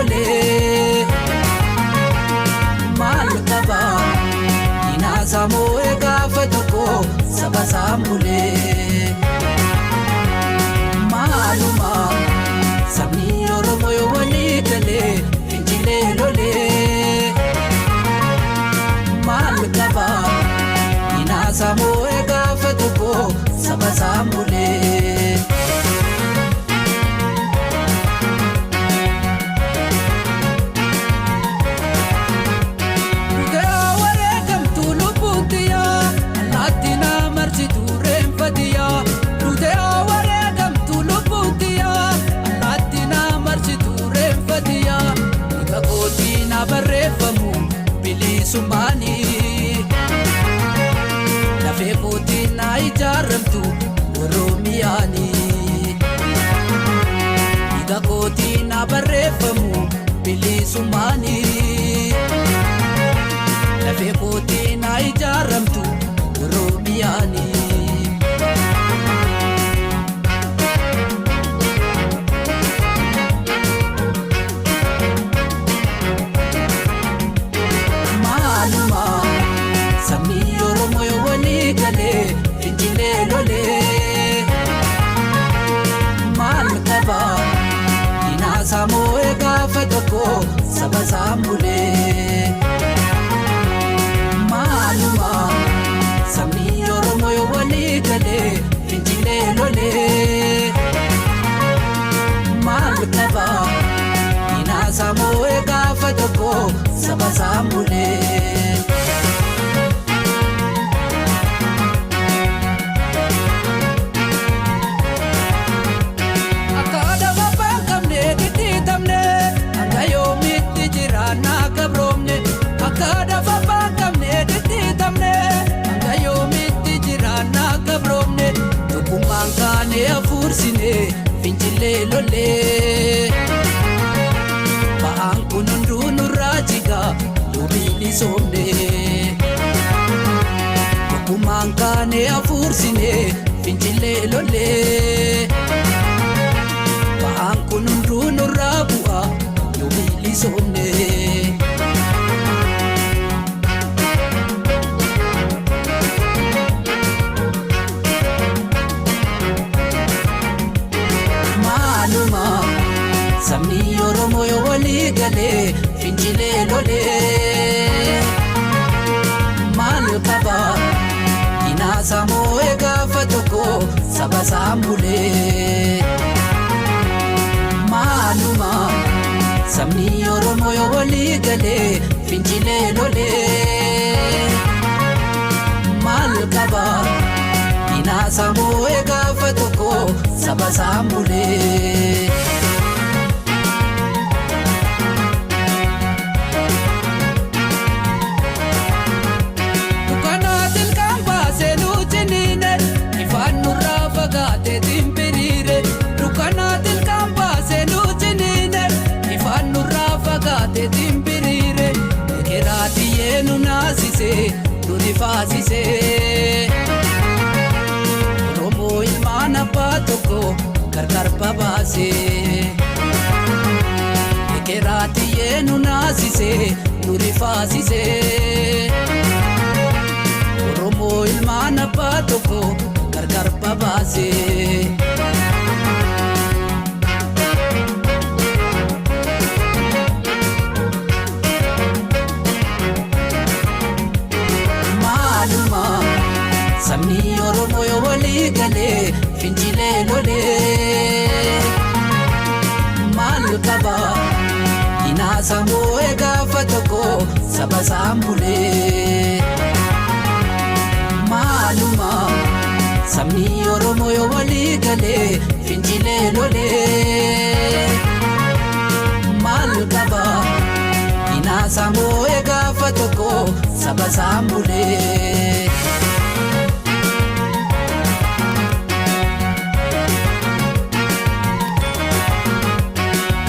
lolee. Maal qaba Dinaasaa moo'ee gaafa tokko saba isaan bulee. Maaluma sabni Oromoo yoo walii galee fincilee lolee. Maal qaba Dinaasaa moo'ee gaafa tokko saba isaan bulee. Dhugaa wareegamtuu lubbuun xiyyaa allaatti na marsitu reenfatiyaa. Dhugaa wareegamtuu lubbuun xiyyaa allaatti na marsitu reenfatiyaa. Dhiiga kootii na barreeffamu bilisummaanii. Lafee kootii na ijaaramtu Oromiyaanii. Dhiiga kootii na barreeffamu bilisummaanii. Lafee kootii na ijaaramtu Oromiyaanii. Maaluma sabni Oromoo yoo walii galee fincilee lolee. Maal qaba Dinaasaa moo'ee gaafa tokko saba isaan bulee. Maaluma sabni Oromoo yoo walii galee fincilee lolee. Maal qaba Dinaasaa moo'ee gaafa tokko saba isaan bulee. Akka dhaaba hin qabne dhidhiitamne hanga yoomitti jiraannaa gabroomne. Akka dhaaba hin qabne dhidhiitamne hanga yoomitti jiraannaa gabroomne. Tokkummaan kaanee hafuursine fincillee lollee. Ba'aan kun hunduu nurraa jiga yoo bilisoomne. Tokkummaan kaanee hafuursine fincillee lollee. Ba'aan kun hunduu nurraa bu'a yoo bilisoomne. Maaluma sabni Oromoo yoo walii galee fincilee lolee. Maal qaba Dinaasaa moo'ee gaafa tokko saba isaan bulee. Maaluma sabni Oromoo yoo walii galee fincilee lolee. Maal qaba Dinaasaa moo'ee gaafa tokko saba isaan bulee. Dukkanaa tilkaan baasee nu ciniine ifaan nurraa fagaatee timbiriire. Dukkanaa tilkaan baasee nu ciniine ifaan nurraa fagaatee timbiriire. Ekeraa tiyyee nu naasisee nu rifaasisee. Oromoo ilmaan abbaa tokko gargar babaasee. Ekeraa tiyyee nu naasisee nu rifaasisee. Oromoo ilmaan abbaa tokko gargar babaasee. Maaluma sabni Oromoo yoo walii galee fincilee lolee. Maal qaba Dinaasaa moo'ee gaafa tokko saba isaan bulee. Maaluma sabni Oromoo yoo walii galee fincilee lolee. Maal qaba Dinaasaa moo'ee gaafa tokko saba isaan bulee.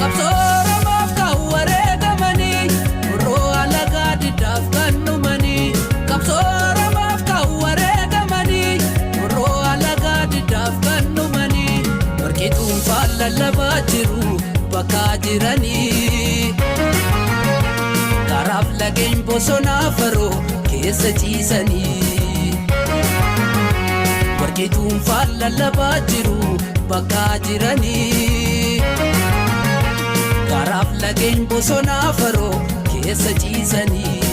Qabsoo Oromoof kan wareegamanii warroo alagaa diddaaf kan dhumanii. Qabsoo Oromoof kan wareegamanii warroo alagaa diddaaf kan dhumanii. Warqii dhuunfaan lallabaa jiru bakka jiranii. bosonaa faroo keessa ciisanii. Warqee dhuunfaan lallabaa jiru bakka jiranii. Gaaraaf lageen bosonaa faroo keessa ciisanii.